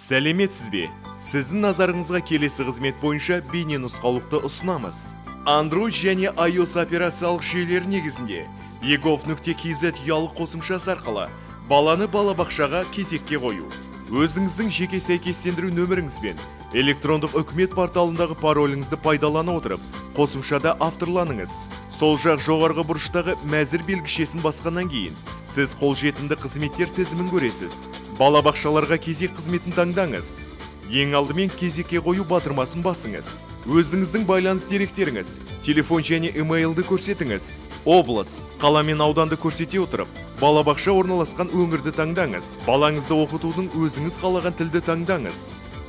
Сәлеметсіз бе! Сіздің назарыңызға келесі қызмет бойынша бейне нұсқаулықты ұсынамыз. Android және iOS операциялық жүйелері негізінде egov.kz ұялы қосымшасы арқылы баланы балабақшаға кезекке қою. Өзіңіздің жеке сәйкестендіру нөміріңізбен электрондық үкімет порталындағы пароліңізді пайдалана отырып, қосымшада авторланыңыз. Сол жақ жоғарғы бұрыштағы мәзір белгішесін басқаннан кейін сіз қолжетімді қызметтер тізімін көресіз. Балабақшаларға кезек қызметін таңдаңыз. Ең алдымен кезекке қою батырмасын басыңыз. Өзіңіздің байланыс деректеріңіз, телефон және имейлді көрсетіңіз. Облыс, қала мен ауданды көрсете отырып, балабақша орналасқан өңірді таңдаңыз. Балаңызды оқытудың өзіңіз қалаған тілді таңдаңыз.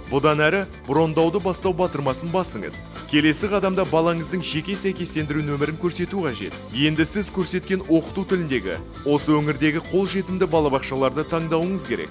Бұдан әрі брондауды бастау батырмасын басыңыз. Келесі қадамда балаңыздың жеке сәйкестендіру нөмірін көрсету қажет. Енді сіз көрсеткен оқыту тіліндегі осы өңірдегі қолжетімді балабақшаларды таңдауыңыз керек.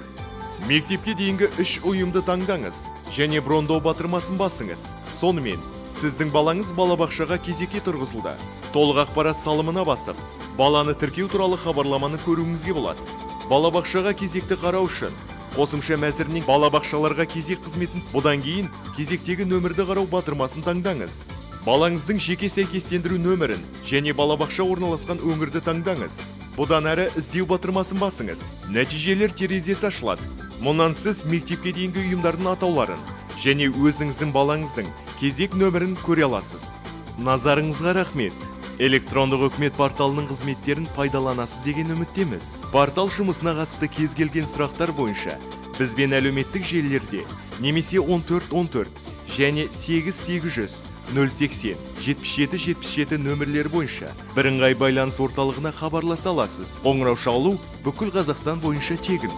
Мектепке дейінгі үш ұйымды таңдаңыз және брондау батырмасын басыңыз. Сонымен, сіздің балаңыз балабақшаға кезекке тұрғызылды. Толық ақпарат салымына басып, баланы тіркеу туралы хабарламаны көруіңізге болады. Балабақшаға кезекті қарау үшін қосымша мәзірінен балабақшаларға кезек қызметін, бұдан кейін кезектегі нөмірді қарау батырмасын таңдаңыз. Балаңыздың жеке сәйкестендіру нөмірін және балабақша орналасқан өңірді таңдаңыз. Бұдан әрі іздеу батырмасын басыңыз. Нәтижелер терезесі ашылады. Мұнан сіз мектепке дейінгі ұйымдардың атауларын және өзіңіздің балаңыздың кезек нөмірін көре аласыз. Назарыңызға рахмет. Электрондық үкімет порталының қызметтерін пайдаланасыз деген үміттеміз. Портал жұмысына қатысты кез келген сұрақтар бойынша бізбен әлеуметтік желілерде немесе 14 14 және 8 800 080 77 77 нөмірлері бойынша бірыңғай байланыс орталығына хабарласа аласыз. Қоңырау шалу бүкіл Қазақстан бойынша тегін.